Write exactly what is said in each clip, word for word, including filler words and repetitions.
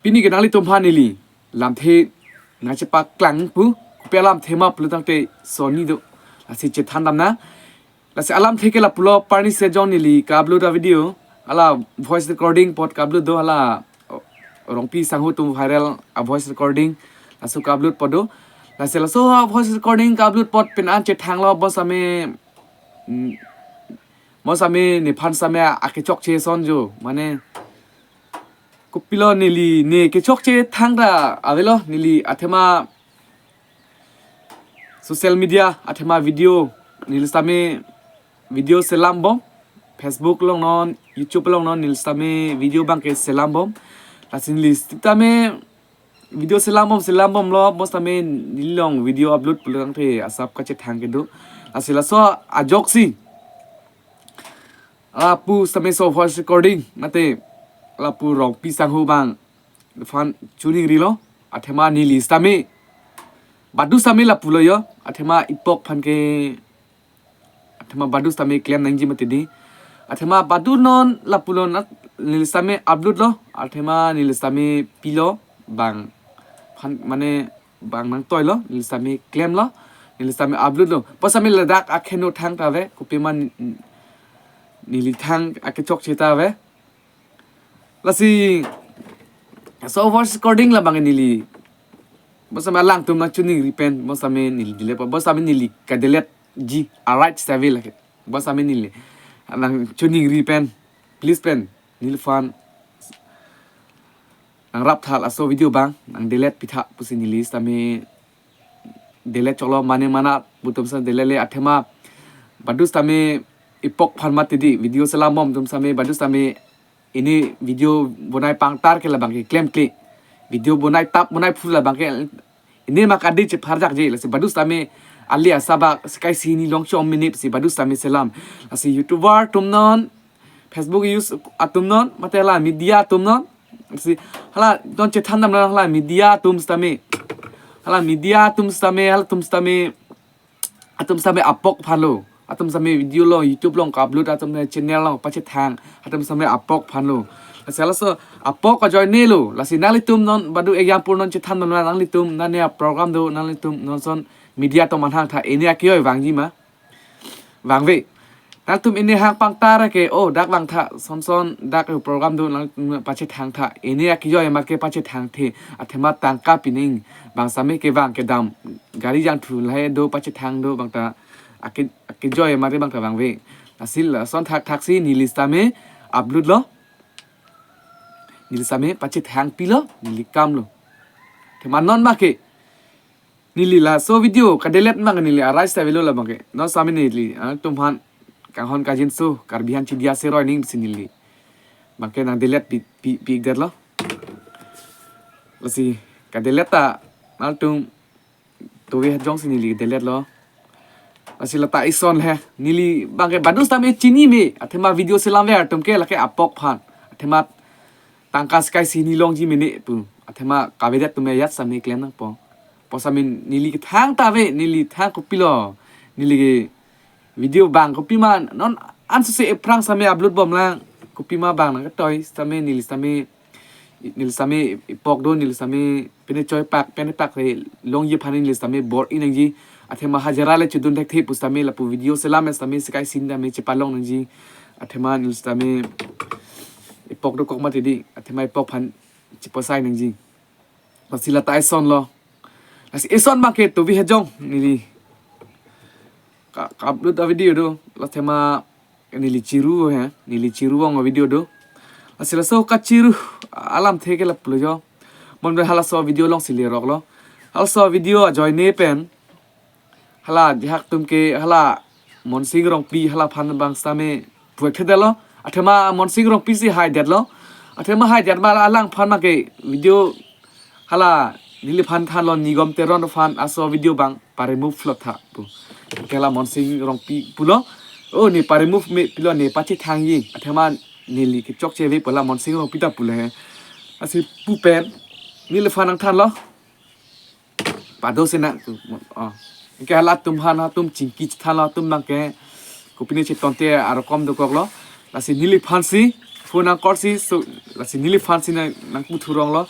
Pini ke nanglitum aphan neli lamthe nangchepaklang pu, kopi alamthe ma pulo tangte soni do. Lasi chethan damnang. Lasi alamthe ke lapulo, parni sejong neli ka-upload a-video, hala voice recording apot ka-upload do, hala Rongpi Sangho atum viral a-voice recording, laso ka-upload apot do. Lasi laso a-voice recording ka-upload apot pen an chethanglo, bonsitame, mm, bonsitame nephan sitame akechokche ason jo, mane kopilo neli ne kechokche thangta avelo, neli athema social media athema video neli sitame video selambom, Facebook along non, YouTube along non, neli sitame video abangke selambom. Lasi neli sitame video selambom selambomlo, bonsitame neli along video upload pulo tangte asap kachethang kedo. Lasi laso ajoksi lapu sitame laso voice recording mate lapu Rongpi Sangho abang aphan choningrilo, athema neli sitame badu sitame lapulo jo, athema ipok aphan ke, athema badu sitame klem nangji mati di, athema badu non lapulo na, neli sitame upload lo, athema neli sitame pilo, bang aphan mane bang nangtoilo, neli sitame klemlo, neli sitame upload lo. Bonsitame ladak akheno thangta ave, kopima n-, n-, neli thang akechokche ta ave. Lasi laso voice recording labang neli, bonsitame alangtum nangchoningri pen bonsitame neli delete, bonsitame neli ka-deletji, a-right save lake. Bonsitame neli nangchoningri pen, please pen, neliphan nangrap tha, laso video abang nang-delete pitha pusi neli sitame delete choklo, mane mana pu atum sitame delete le, athema badu sitame ipok aphan mati di, video selambom atum sitame badu sitame ini video bonai pangtar ke labang ke klemkle, video bonai tap bonai phu labang ke ini mak adi chepharjakje, lasi badu sitame ali asabak sekai sini longchom minip si badu sitame selam. Lasi YouTuber atum non, Facebook use atum non, mate hala media atum non, si hala non chethan damnang, hala media atum sitame, hala media atum sitame, halatum sitame, atum sitame apok aphanlo, atum sitame video along, YouTube along ka-upload, atum sitame channel along pachethang, atum sitame apok aphanlo. Lasi laso apok ajoinelo, lasi nanglitum non badu example non chethan damnang, nanglitum nane a-program do, nanglitum non son media atum manghang tha, ini akejoi vangji ma? Vangve. Nangtum ini hang pangtar ke, oh, dak vangtha, son son dak program do, nangtum pachethang tha, ini akejoi amat ke pachethang the, athema tangka pining, bang sitame kevang kedam, gari jangthu lahai do, pachethang do, bangta ake-, akejoi amat ke bangta vangve. Lasi lason thakthak si neli sitame upload lo, neli sitame pachethang pilo, neli kamlo. Athema non ma ke neli laso video ka-delete abang neli a-right save lo labang ke. Non sitame neli, ah, atum aphan kanghon kangjinso, Karbi aphan chidia seroi ning si neli abang ke nang-delete pi, pi, pi-ik detlo. Lasi ka-delete ta, nangtum tuvi hajong si neli delete lo. Lasi lata ison le, neli abang ke badu sitame chinine, athema video selamver atum ke lake apok aphan, athema tangka sekai sini longji mene pu, athema kavedet atum ajat sitame klem nangpo. Bonsitame neli kethang ta ave, neli thang kopilo, neli ke video abang kopima non ansose aphrang sitame upload bomlang, kopima bang nangketoi sitame, neli sitame, neli sitame ipok do, neli sitame pine choi pak, pine pak re longji aphan neli sitame bor-i nangji. Athema hajira le chodun thekthe pu sitame lapu video selam sitame sekai sini sitame chepalong nangji. Athema neli sitame ipok dokok mati di, athema ipok aphan chepasai nangji. Lasi lata ison lo. Lasi ison abang ke tuvi hajong neli ka, ka-upload a-video do. Lasi athema neli chiru he, neli chiru vong a-video do. Lasi laso kachiru alamthe ke lapulo jo. Mon bre halaso video along si lerok lo. Halaso video ajoine pen hala jahak atum ke hala Monsing Rongpi hala aphan abang sitame puek thedetlo. Athema Monsing Rongpi si hai detlo. Athema hai det ma alangphan ma ke video hala neliphan thanlo, Nigom Teron aphan aso video abang pa-remove lo tha pu. Ke hala Monsing Rongpi pulo, oh, ne pa-remove me pilo, ne pachethangji. Athema neli kechokche ave pu hala Monsing Rongpi ta pulo he. Lasi pu pen neliphan nangthanlo. Pado sena tu. Oh. Ke halatum aphan, halatum chingki chethanlo, halatum abang ke kopine chetonte arokom dokok lo. Lasi neliphan si Phone nang call si, so, lasi neliphan si nang, nangpu thurong lo.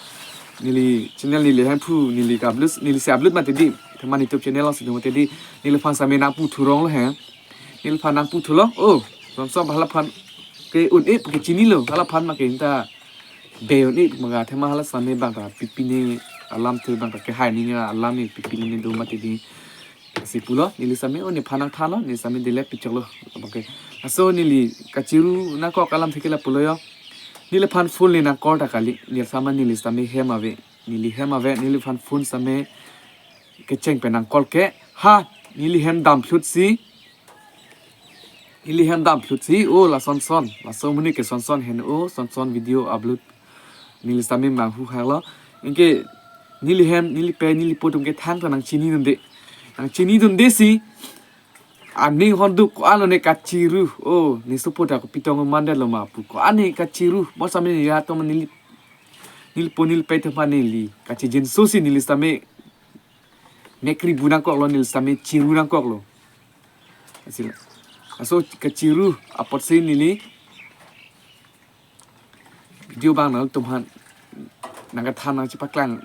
Neli channel neli hem phu, neli ka-upload, neli si upload mati di. Athema YouTube channel lo si do mati di. Neliphan sitame nangpu thurong lo he. Neliphan nangpu thulo. Oh, lason lason halaphan ke un-e ke chinilo. Halaphan ma ke ta be un-e ma ke athema hala sitame bang ta pipine alamthe bang ta kehai ni alam ni pipine do mati di. Si pulo, neli sitame, oh, nephan nangthanlo, neli sitame delete pichoklo. Okay. Laso neli kachiru nangkok alamthe ke lapulo yo. Neliphan phone le nang call ta kali, neli sitame neli sitame hem ave. Neli hem ave, neliphan phone sitame kecheng pen nang call ke. Ha, neli hem damphlut si. Neli hem damphlut si, oh, lason lason. Laso amonit ke lason lason hen, oh, lason lason video upload. Neli sitame manghu hak lo. Anke neli hem, neli pe, neli po atum ke thangta nang chinidunde. Nang chinidunde si. Aning honduk ko-an lo ne kachiru. Oh, ne sopo ta kopi tong mandetlo ma pu. Ko-an ne kachiru. Mo sitame ya to neli, neli po neli pe atum aphan neli kachijinso si neli sitame mekri bu nangkoklo, neli sitame chiru nangkoklo. Asila. Laso kachiru apotsi neli video bang nangtum aphan nangkethan nangchepaklang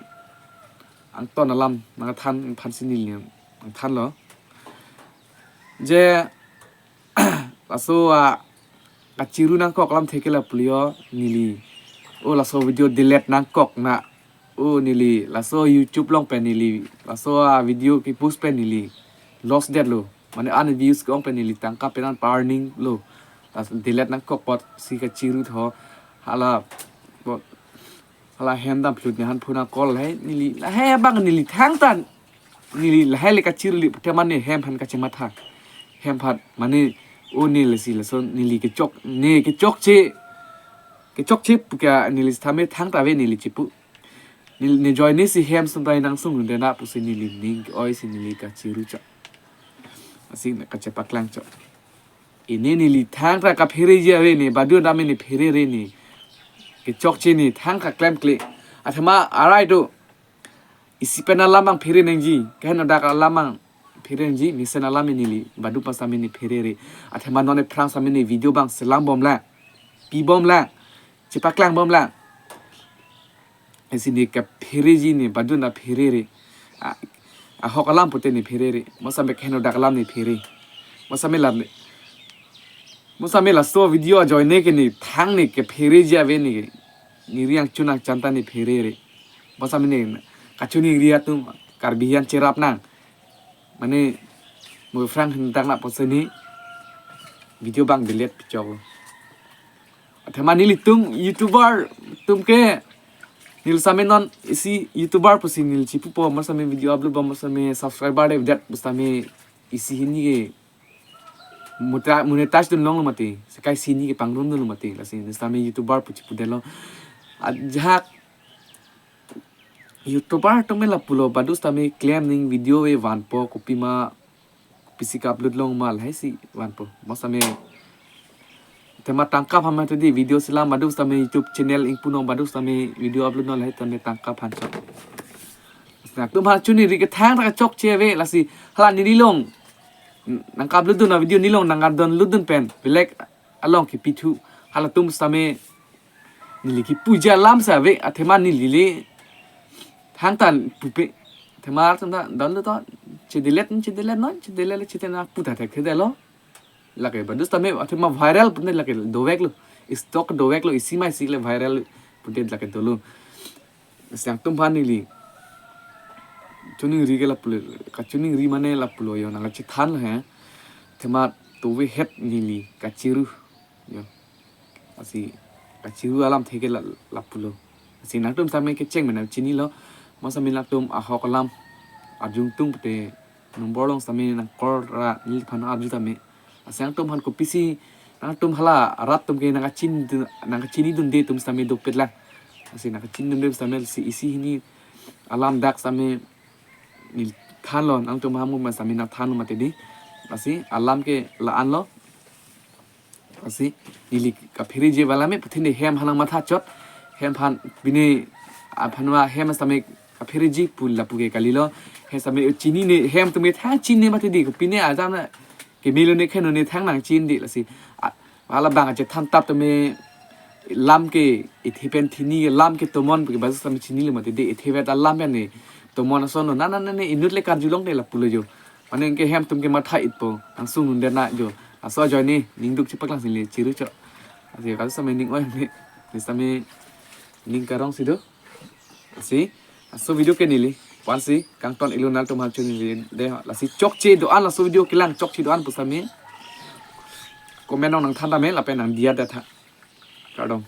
angton alam nangkethan aphan si neli nangthanlo. Je laso a kachiru nangkok alamthe ke lapulo yo neli. Oh, laso video delete nangkok na. Oh, neli laso YouTube along pen neli laso a video kepost pen neli loss detlo. Mane an views ke-ong pen neli tangka pen an pa earning lo. Laso delete nangkok apotsi kachiru tho. Hala apot, hala hem damphlut nephan phone nang call he, neli lahai abang neli thangta neli lahai le kachiru le athema ne hem aphan kachematha. Hem aphan mane, oh, ne lasi laso neli kechok, ne kechokche, kechokche pu ke neli sitame thangta ave neli chipu. Neli ne join ne si hem sumtai nang sung de na pusi neli ning oi si neli kachiru chok. Asi na kachepaklang chok. Ini neli thangta kaphereji ave ne, badu dam ne pherere ne. Kechokche ne thangta klemkle. Athema arai do. Isi pen alam abang phere nangji, kehenodak alam abang phere nangji, mesen alam neli badu aphan sitame ne pherere. Athema non aphrang sitame ne video bang selam bomlang, pi bomlang, chepaklang bomlang. Isi ne kaphereji ne badu na pherere. A, ahok alam pute ne pherere. Mo sitame kehenodak alam ne phere. Mo sitame lam ne. Mo sitame laso video ajoine ke ne thang ne kaphereji ave ne ke. Neli riang chunang chanta ne pherere. Mo sitame ne kachoningri atum Karbi an cherap nang. Mane mo aphrang hendak na pusi ne video bang delete pichok. Athema nelitum YouTuber atum ke neli sitame non isi YouTuber pusi neli chipupo, mo sitame video upload bom, mo sitame subscriber de det, mo sitame isi hini ke monetize, monetize dunlonglo mati, sekai isi hini ke pangrum dunlo mati, lasi neli sitame YouTuber pu chipudetlo. Ajahak YouTuber atum ke lapulo, badu sitame klem ning video ave vanpo, kopima kopisi ka-upload long ma lahai si vanpo. Mo sitame athema tangka aphan mati di video selam badu sitame YouTube channel ingpu non badu sitame video upload non lahai sitame tangka aphan chok. Nangtum aphan choningri ke thangta kechokche ave lasi hala neli along nang ka-upload dun a video neli along nang ka-download dun pen belek along kepithu halatum sitame neli kipuji alam si ave athema neli le thangta pupe athema atum ta download to chedelete chedelete non chedelete chetena puta thekthedetlo. Lake badu sitame athema viral pute lake doveklo. Stock doveklo isi ma isi le viral pute lake dolo. Lasi nangtum aphan neli choningri ke lapulo, kachoningri mane lapulo yo nang kachethan he. Athema tovehet neli kachiru yo. Lasi kachiru alamthe ke la, lapulo. Lasi nangtum sitame kecheng pen nang chinilo. Mo sitame nangtum ahok alam arjung tung pute number along sitame nang call ra neliphan arju tame. Lasi nangtum aphan kopisi nangtum hala arat atum ke nang kachin nang kachinidunde atum sitame dopet lang. Lasi nang kachinidunde sitame si isi hini alam dak sitame neli thanlo nangtum hamu ma sitame nang thanlo mati di. Lasi alam ke la-an lo. Lasi neli kaphereji ave alam me puthin de hem aphan nang matha chot. Hem aphan pine aphan va hem sitame kaphereji pu lapu ke kalilo. Hem sitame chini ne hem atum ke thang chin ne mati di pine ajam na kemelo ne kheno ne thang nang chin di lasi. A, hala bang achethan tap atum ke lam ke ithe pen thini ke lam ke tomon ke basis tame chinilo mati de, ithe vet alam pen ne tomon ason lo. Na na na ne inut le karjulong de lapulo jo. Mane ke hem tum ke matha itpo, langsung nun de na jo. Laso ajoine ning duk chepaklang si le chiru cho. Lasi kasu tame ning oi ne, lasi tame ning karong si do. Lasi laso video ke neli pu-an si kangton iklo, nangtum aphan choningri de. Lasi chokche do-an, laso video kelang chokche do-an pu tame comment along nangthan tame lapen nangdiya de tha. Kardom.